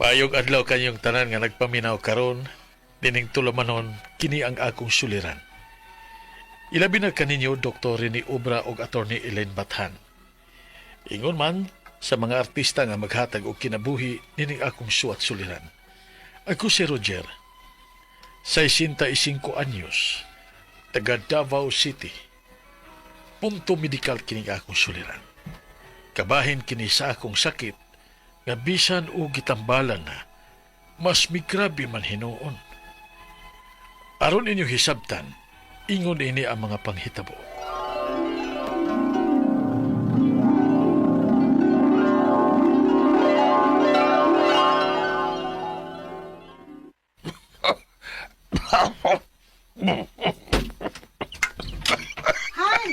Maayong adlaw kanyong tanan nga nagpaminaw karon dining tulamanon kini ang akong suliran. Ilabi na kaninyo Dr. Rene Obra ug Attorney Elaine Bathan. Ingon man sa mga artista nga maghatag og kinabuhi nining akong suwat suliran. Ako si Roger, 65 anyos, taga Davao City. Punto medikal kining akong suliran. Kabahin kini sa akong sakit nga bisan og gitambalan na, mas migrabe man hinuon. Aron inyo hisabtan, ingon ini ang mga panghitabo. Han!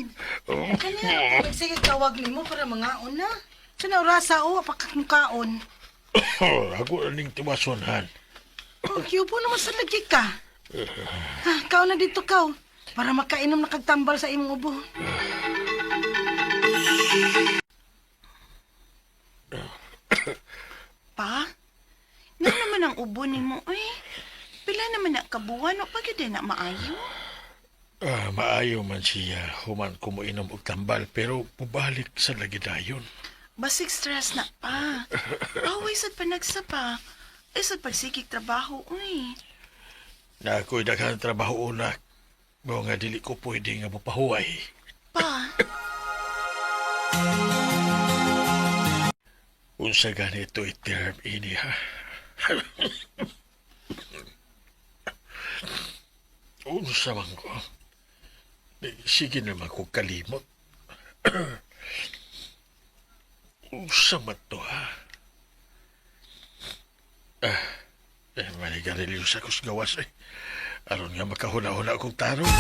Kanya, sige tawag nimo para mangaon na. Sa na orasa o, apakakmukaon. Ako ning tiwason, Han. Oh, kiupo naman sa lagi ka. Ha, kao na dito kao. Para makainom na kagtambal sa imong ubo. Pa? Nga naman ang ubo nimo, uy. Pila naman na kabuwan o pag na maayo. Ah, maayo man siya human kumuinom og tambal pero mubalik sa lagi dayon. Basig stress na pa. Away sad panagsa pa. Ay sad pagsigig trabaho, uy. Na ako'y daghang trabaho una. Mao nga dili ko pwede nga mapahuway. Pa, Unsa ganito i-term ini ha? Unsa man ko? Sige naman ko kalimot. Unsa man to ha? Ah, manigarilyo sa kus gawas eh. Aron nga makahuna-huna akong tarong.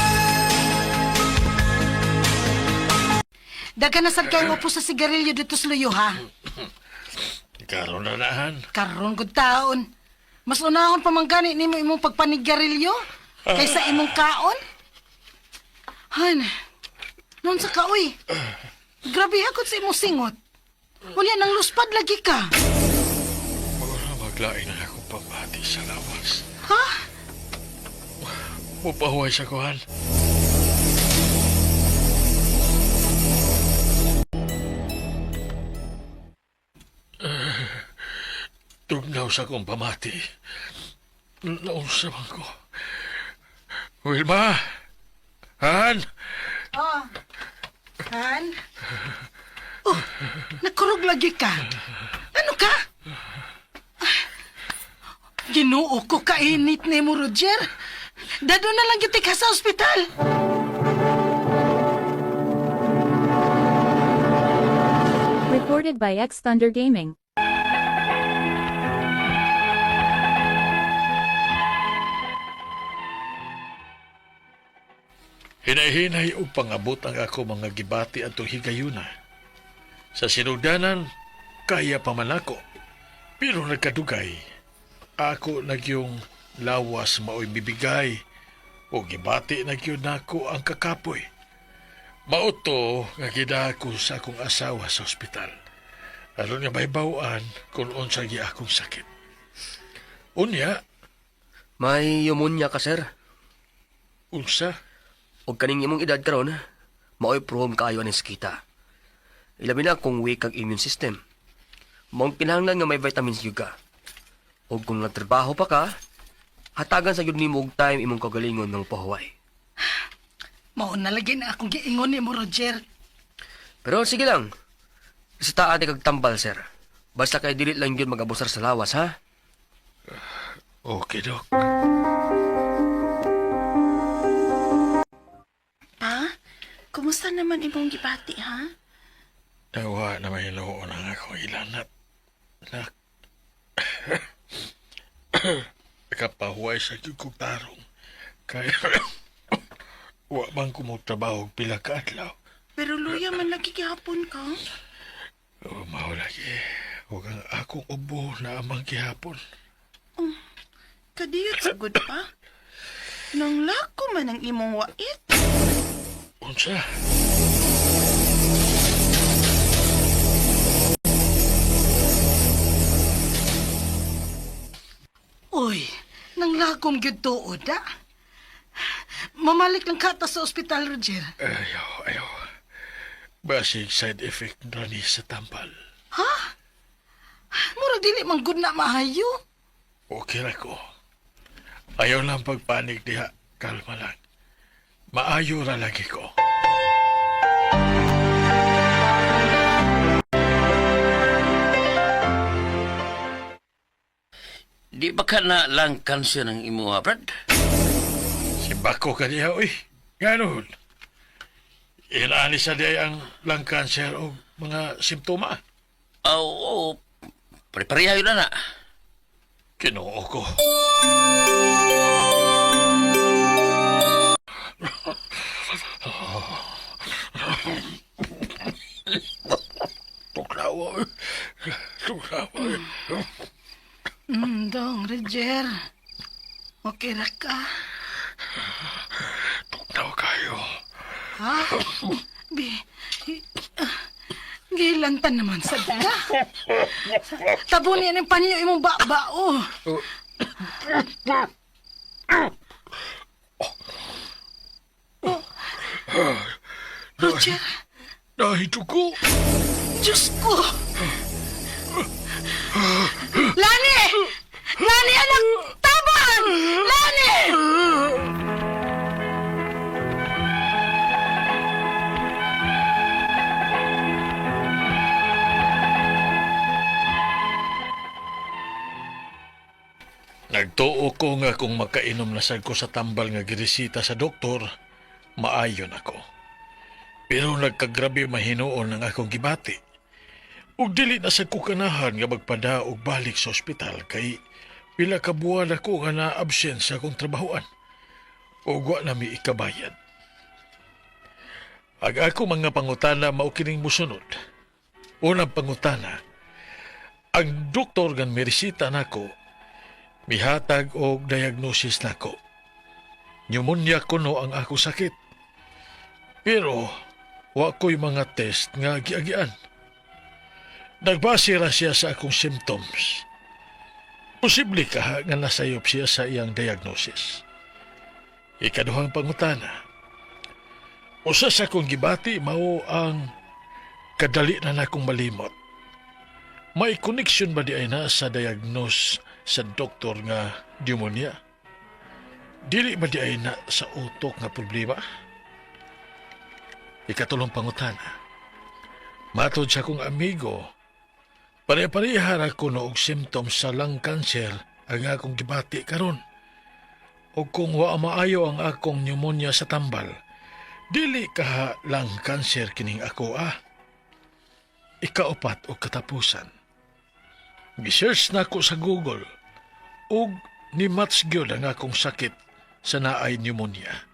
Daga na sad kayong upo sa sigarilyo dito sa luyo, ha? Karon na nahan. Karon gud taon. Mas unahon pa man gani nimo imong pagpanigarilyo kaysa imong kaon. Han, noon sa kaoy. Grabe hakot sa imong singot. Unya nang luspad lagi ka. Mura maglain na akong pamati sa lawas. Ha? Mupahuway sa kuhan. Tugnaw sa akong pamati. Naunsa man ko. Wilma! Han! Oh. Han? Oh, nakurog lagi ka. Ano ka? Ah, Ginoo ko kainit ni mo, Roger. Dado na lang gyud ka sa ospital. Recorded by X Thunder Gaming. Hinay-hinay og pangabot ang ako mga gibati atong higayuna. Sa sinugdanan, kaya pa man ako. Pero nagkadugay, ako nagyong lawas maoy mibigay o gibati na gyud nako ang kakapoy. Mao to nga gidako sa akong asawa sa ospital. Aron nga mahibaw-an kung unsa gi akong sakit. Unya, May pneumonia ka, sir. Unsa? Og kaning imong edad karon, maoy prone kaayo aning sakita. Ilabi na kung weak ang immune system. Maong kinahanglan nga may vitamins gyud ka. Og kung nagtrabaho pa ka, hatagan sa gyud nimo og time imong kagalingon ng pahuway. Mao na lagi na akong giingon nimo, Roger. Pero sige lang. Sa taan kag tambal, sir. Basta kay dili lang gyud magabusar sa lawas, ha? Okay, Dok. Pa, kumusta naman imong gibati, ha? Nawa na may hinuon ang akong ilanat. Nak. Nakapahuway sa gyud kong tarong. Kaya wa man ko mo trabaho og pila ka adlaw. Pero luya man lagi gihapon ka. Oh, mao lagi. Ug ang akong ubo na amang gihapon. Kadiyot sa good pa. Nang lako man ang imong wait. Unsa? Ang lagom gyud tuod, ah. Mamalik lang ka ta sa ospital, Roger. Ayaw, ayaw. Basig side effect na ni sa tambal. Murag dili man gud na maayo. Okay ra ko. Ayaw lang pagpanik diha. Kalma lang. Maayo ra lagi ko. Di ba ka na lang cancer ng imo, ha, Brad? Simbako ka diha, uy. Ganon. Inaani sa diha ang lung cancer o mga simptoma. Oo, oo. Pare-pareha yun na na. Kinoo ko. Tuklawa. Tuklawa. Dong, Roger. Okay ra ka. Tuklawa kayo. Ha? Bi, gilantan naman sa ka. Tabo niya ng panyo imong babao. Oh. Roger, Nahito ko. Diyos ko! Lani! Lani, anak! Taban! Lani! Nagtuo ko nga kung makainom na sad ko sa tambal nga giresita sa doktor, maayon ako. Pero nagkagrabe mahinuon ang akong gibati. Ug dili na sad ko kanahan nga magpada og balik sa ospital kay pila ka buwan ako nga na-absent sa akong trabahoan. Ug wa na mi ikabayad. Ag ako mga pangutana mao kining mosunod. Unang pangutana, ang doktor nga miresita nako mihatag og diagnosis nako. Pneumonia kuno ang ako sakit. Pero wa ko'y mga test nga giagian. Nagbase ra siya sa akong symptoms. Posible ka nga nasayop siya sa iyang diagnosis. Ikaduhang pangutana. Usa sa akong gibati mao ang kadali na nakong malimot. May connection ba di ay na sa diagnose sa doktor nga pneumonia? Dili ba di ay na sa utok nga problema? Ikatulong pangutana. Matod sa akong amigo, pare-pareha ra kuno og symptoms sa lung cancer ang akong gibati karon. O kung wa maayo ang akong pneumonia sa tambal, dili kaha lung cancer kining ako ah. Ikaupat o katapusan. Gisearch nako sa Google ug ni match gyud ang akong sakit sa naay pneumonia.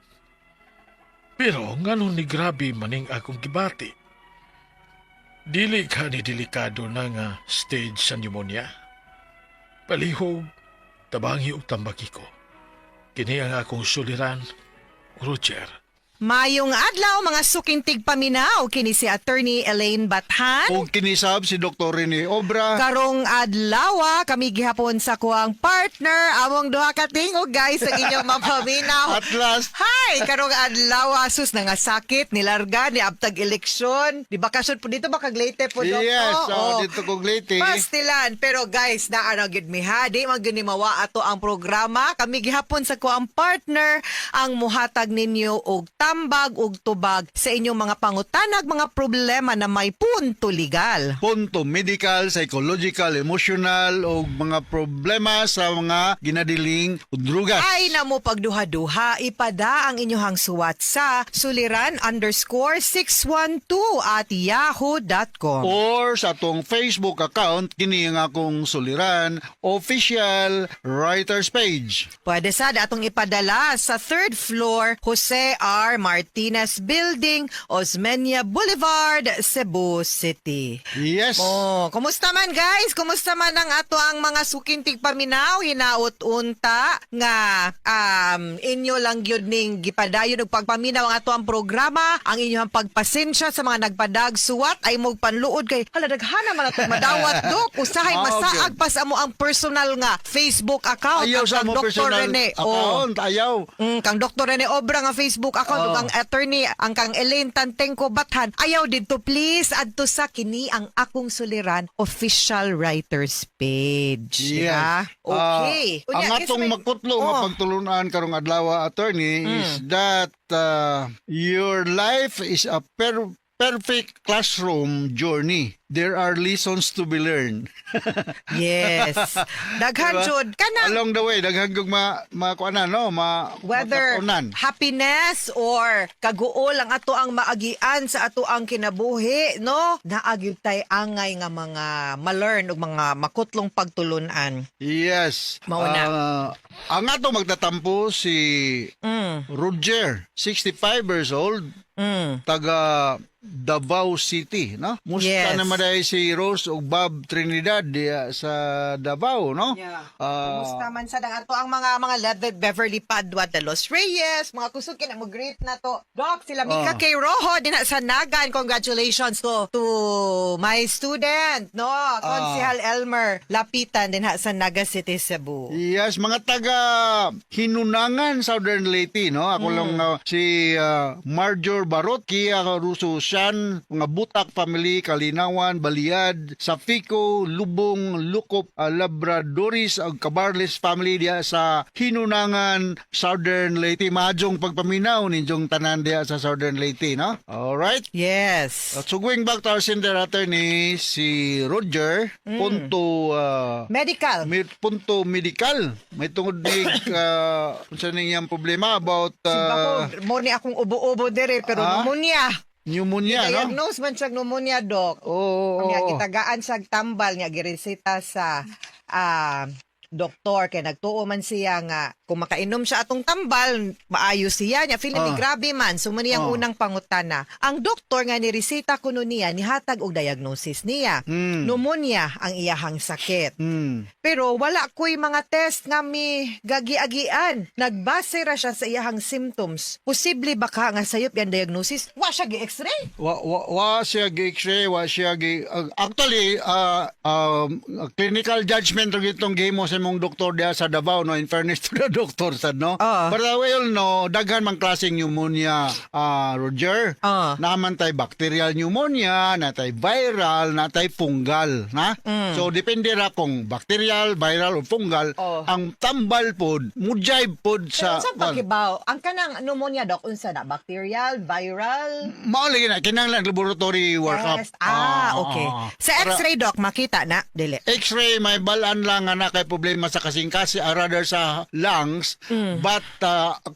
Pero nganong ni grabe maning akong gibati. Dili ka ni delikado na nga stage sa pneumonia. Palihog, tabangi og tambaki ko. Kini ang akong suliran, Roger. Mayong adlaw mga suking tigpaminaw kini si Attorney Elaine Bathan. Ug kinisab si Dr. Rene Obra. Karong adlaw kami gihapon sa kuang partner among duha ka tingog guys ang inyong mapaminaw. At last. Hi, karong adlaw sus na nga sakit nilarga ni abtag eleksyon. Di bakasyon po dito ba kag Leyte po Dok? Yes, Oo. oh, dito kog Leyte. Pastilan, pero guys, naa na gyud mi ha. Di man gyud ni mawa ato ang programa. Kami gihapon sa kuang partner ang muhatag ninyo og tambag ug tubag sa inyong mga pangutanag mga problema na may punto legal. Punto medical, psychological, emotional o mga problema sa mga ginadiling drugas. Ay namo pagduha-duha, ipada ang inyong suwat sa suliran_612@yahoo.com. Or sa atong Facebook account, kini ang akong suliran, official writers page. Pwede sad atong ipadala sa third floor, Jose R. floor, Martinez Building, Osmeña Boulevard, Cebu City. Yes. Oh, kumusta man, guys? Kumusta man ang ato ang mga suking tigpaminaw? Hinaot unta nga inyo lang gyud ning gipadayon og pagpaminaw ang ato ang programa, ang inyong pagpasensya sa mga nagpadag suwat ay mog panluod kay hala, daghana man atong madawat, dok. Usahay masaag pa sa amo ang personal nga Facebook account Ayaw ang sa kang mo Dr. personal Rene. Oh. account. Ayaw. Kang Dr. Rene Obra nga Facebook account ug ang attorney ang kang Elaine Tantengco Bathan. Ayaw didto, please, adto sa kini ang akong suliran official writers page. Diba? Okay. Ah, ang Unya, atong makutlo nga pagtulunan karong adlaw, attorney, is that your life is a perfect classroom journey. There are lessons to be learned. Yes. Daghan Diba? jud kanang Along the way, daghan kog ma makuanan, no, ma whether makatunan. happiness or kaguol ang ato ang maagian sa ato ang kinabuhi, no, naa gyud tay angay nga mga ma-learn ug mga makutlong pagtulunan. Yes. Mao na. Ah, ang ato magtatampo si Roger, 65 years old, taga Davao City, no? Musta naman dahil si Rose ug Bob Trinidad diya sa Davao, no? Yeah. Ah, Kumusta man sa dang ato ang mga Leather Beverly Padua de Los Reyes, mga kusog kina mo greet na to. Doc, sila Mika K. Rojo din sa Nagan. Congratulations to my student, no? Konsehal Elmer Lapitan din sa Naga City, Cebu. Yes, mga taga Hinunangan, Southern Leyte, no? Ako lang si Marjor Barot, Kia Russo Shan, mga Butak family, Kalinawan, Baliad, Safico, Lubong, Lukop, Labradoris, ug Cabarles family diya sa Hinunangan, Southern Leyte. Maadjong pagpaminaw ninyong tanan diya sa Southern Leyte, no? All right. Yes. So going back to our sender, attorney, si Roger, punto Medical. may punto medical. May tungod ni unsa ning iyang problema about Bako, mo ni akong ubo-ubo dire pero pneumonia. Pneumonia, no? Diagnose man siya pneumonia, doc. Oo. Nga gitagaan siya tambal nga gireseta sa doktor kay nagtuo man siya nga kung makainom siya atong tambal maayo siya niya feeling ni grabe man. So man ang unang pangutana, ang doktor nga nireseta kuno niya nihatag og diagnosis niya, pneumonia ang iyahang sakit, pero wala ko'y mga test nga mi gagi-agian. Nagbase ra siya sa iyahang symptoms. Posible ba ka nga sayop yan diagnosis? Wa siya gi-x-ray? Wa siya gi-x-ray, wa siya gi actually clinical judgment ra gitong gihimo sa imong doktor diha sa Davao, no? In fairness to the doctor sad, no? But we all know daghan man klaseng pneumonia, Roger. Naa man tay bacterial pneumonia, naa tay viral, naa tay fungal, na? So depende ra kung bacterial, viral o fungal. Ang tambal pod mujibe pod Pero sa unsa pakibaw? Ang kanang pneumonia, doc, unsa na? Bacterial, viral? Mao lagi na kinahanglan laboratory workup. Test? Ah, okay. Sa x-ray, doc, makita na? Dili. X-ray may balan lang nga na kay problema sa kasing-kasi, rather sa lungs, but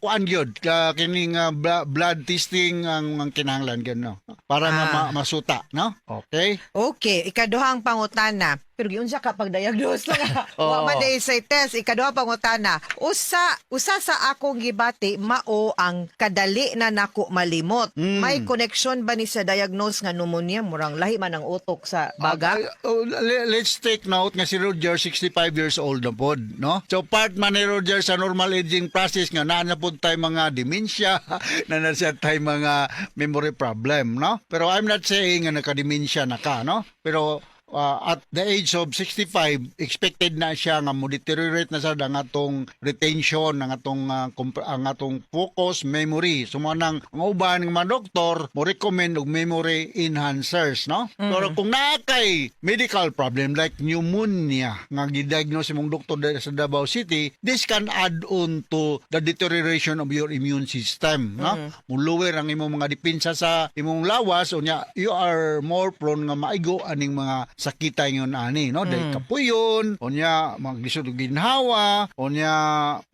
kuan gyud ka kining blood testing ang kinahanglan gyud, no, para nga masuta, no? Okay. Okay, ikaduhang pangutana. Pero giunsa ka pag-diagnose lang. Wa man diay say test. Ikaduhang pangutana. Usa usa sa akong gibati mao ang kadali na nako malimot. May connection ba ni sa diagnose nga pneumonia? Murang lahi man ang utok sa baga. Oh, let's take note nga si Roger 65 years old na pod, no? So part man ni Roger sa normal aging process nga naa na pod tay mga dementia, naa na siya tay mga memory problem, no? Pero I'm not saying nga naka-dementia na ka, no? Pero at the age of 65, expected na siya nga mo deteriorate na sa ang atong retention, ang atong focus, memory. So mo nang ang uban nga mga doktor mo recommend og memory enhancers, no? Pero kung naa kay medical problem like pneumonia nga gidiagnose imong doktor diri sa Davao City, this can add on to the deterioration of your immune system, no? Mo-lower ang imong mga depensa sa imong lawas, unya you are more prone nga maigo aning mga sakita ingon ani, no? Dahil kapuyon, unya maglisod og ginhawa, unya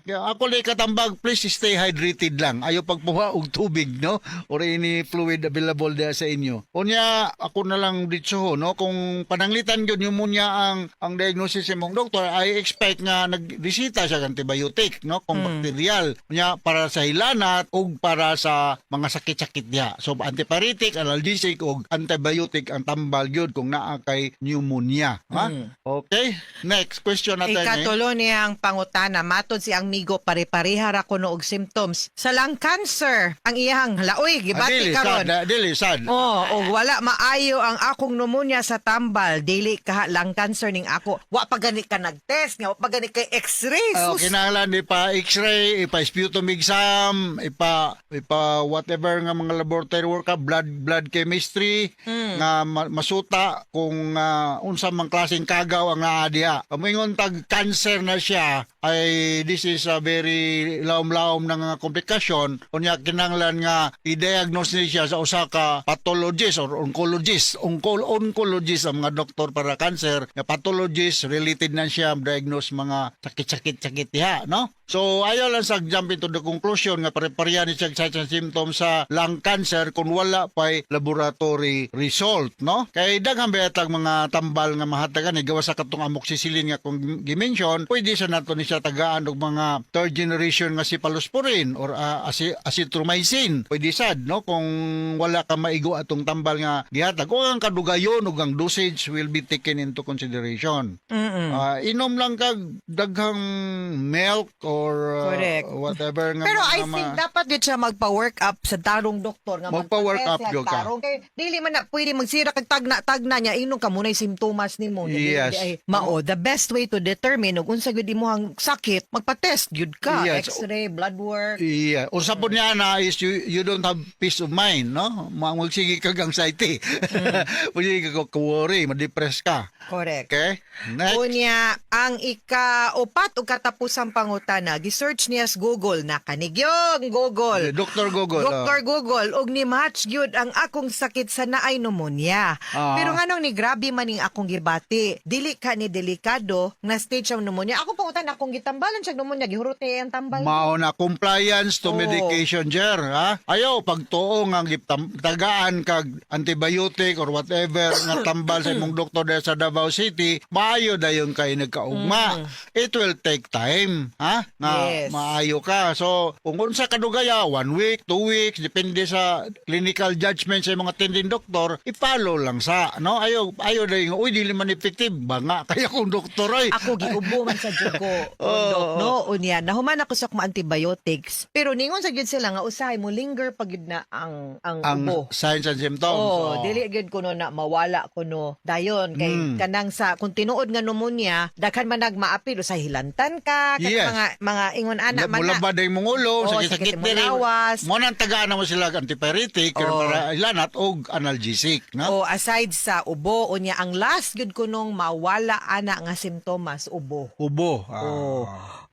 kaya ako lang katambag, please stay hydrated lang. Ayaw pagpuha og tubig, no? Or any fluid available diha sa inyo. Unya ako na lang ditso, no? Kung pananglitan gyud pneumonia ang diagnosis sa imong doktor, I expect nga nagreseta siya og antibiotic, no? Kung bacterial. Unya para sa hilanat ug para sa mga sakit-sakit diha. So antipyretic, analgesic ug antibiotic ang tambal gyud kung naa kay pneumonia, ha? Okay? Next question natin, eh. Ikatulo niyang pangutana, matod si ang migo, pare-pareha ra kuno og symptoms sa lung cancer. Ang iyang laoy gibati Dili karon. sad, dili sad. Oh, og wala maayo ang akong pneumonia sa tambal. Dili ka lung cancer ning ako. Wa pa gani ka nagtest nga, wa pa gani kay x-ray. Oh, Sus. kinahanglan ipa x-ray, ipa sputum exam, ipa whatever nga mga laboratory work, blood chemistry nga masuta kung unsa mang klaseng kagaw ang naa diha. Moingon tag cancer na siya ay this is a very laom-laom na nga komplikasyon, unya kinahanglan nga i-diagnose ni siya sa usa ka pathologist or oncologist. Oncologist ang mga doktor para cancer, nga pathologist related na siya diagnose mga sakit-sakit sakit diha, no? So ayaw lang sa jump into the conclusion nga pare-pareha ni siya sa symptoms sa lung cancer kung wala pa'y laboratory result, no? Kay daghan ba tag mga tambal nga mahatagan ni gawas sa katong amoxicillin nga kung gi-mention, pwede sa nato ni siya tagaan og mga third generation nga cephalosporin or azithromycin. Pwede sad, no? Kung wala ka maigo atong tambal nga gihatag o ang kadugayon ug ang dosage will be taken into consideration. Inom lang kag daghang milk or Correct. whatever nga Pero I mga think dapat gyud siya magpa-work up sa tarong doktor nga Magpa-work up magpa-test gyud ka. tarong. Kay dili man na pwede magsira kag tagna-tagna niya, ingnon ka muna'y simptomas nimo. Dili ay mao the best way to determine ug unsa gyud imong sakit, magpa-test gyud ka, x-ray, blood work. Yeah. Usa po niya na is you don't have peace of mind, no? Magsige kag anxiety. Magsige ka worry, ma-depress ka. Correct. Okay? Next. Unya, ang ika-upat o katapusang pangutana, gi-search niya sa Google na kanigyong Google. Dr. Google. Dr. Google, og ni match gyud ang akong sakit sa naay pneumonia. Pero nganong ni grabe man ning akong gibati, dili ka ni delikado na stage ang pneumonia. Ako pangutan akong gitambalan siya pneumonia, gihurot niya ang tambal. Mao na compliance to medication, Jer, ha? Ayaw pagtuo nga tagaan kag antibiotic or whatever nga tambal sa imong doktor dahil sa Davao City, maayo dayon kay nagkaugma. It will take time, ha? Nga maayo ka. So, kung unsa kadugaya, 1 week, 2 weeks, depende sa clinical judgment sa imong attending doktor, i-follow lang sa, no? Ayaw ayaw dayon, uy, dili man effective, banga kaya kung doktor ay. Ako giubo man sa jud ko, Dok, no? Unya, nahuman ako sa akong antibiotics. Pero ningon sa gyud sila nga usahay mo linger pa gyud na ang Ang ubo. signs and symptoms. Oh, dili gyud kuno na mawala kuno dayon kay kanang sa kung tinuod nga pneumonia, daghan man nagmaapil sa hilantan ka, kanang mga ingon ana man na. Mulaba day mong ulo, Oo, sakit-sakit sakit imong diri. lawas. Mo nang tagaan mo sila og antipyretic para ilanat og analgesic, no? O aside sa ubo, unya ang last gyud kunong mawala ana nga simptomas, ubo. Ubo. Oh.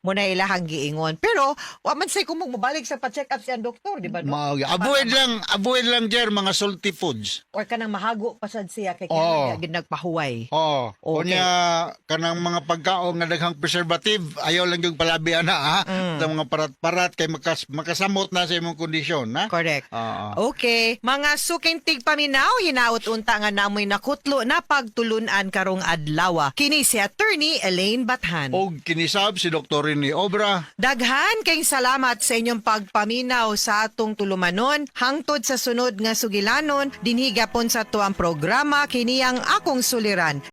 Muna ilahang giingon. Pero wa man say kung mobalik sa pa-check up si ang doktor, di ba, no? Avoid lang, Jer, mga salty foods. Or kanang mahago pa sad siya kay kinahanglan gyud nagpahuway. Oh, unya kanang mga pagkaon nga daghang preservative, ayaw lang yung palabi ana ha. Sa mga parat-parat kay makasamot na sa imong kondisyon, ha? Correct. Oo. Okay. Mga suking tigpaminaw, hinaot unta nga namoy nakutlo na pagtulunan karong adlaw. Kini si Attorney Elaine Bathan. Og kinisab si Dr. Rene Obra. Daghan kayong salamat sa inyong pagpaminaw sa atong tulumanon. Hangtod sa sunod nga sugilanon, dinhi gapon sa tuang programa, kini ang Akong Suliran.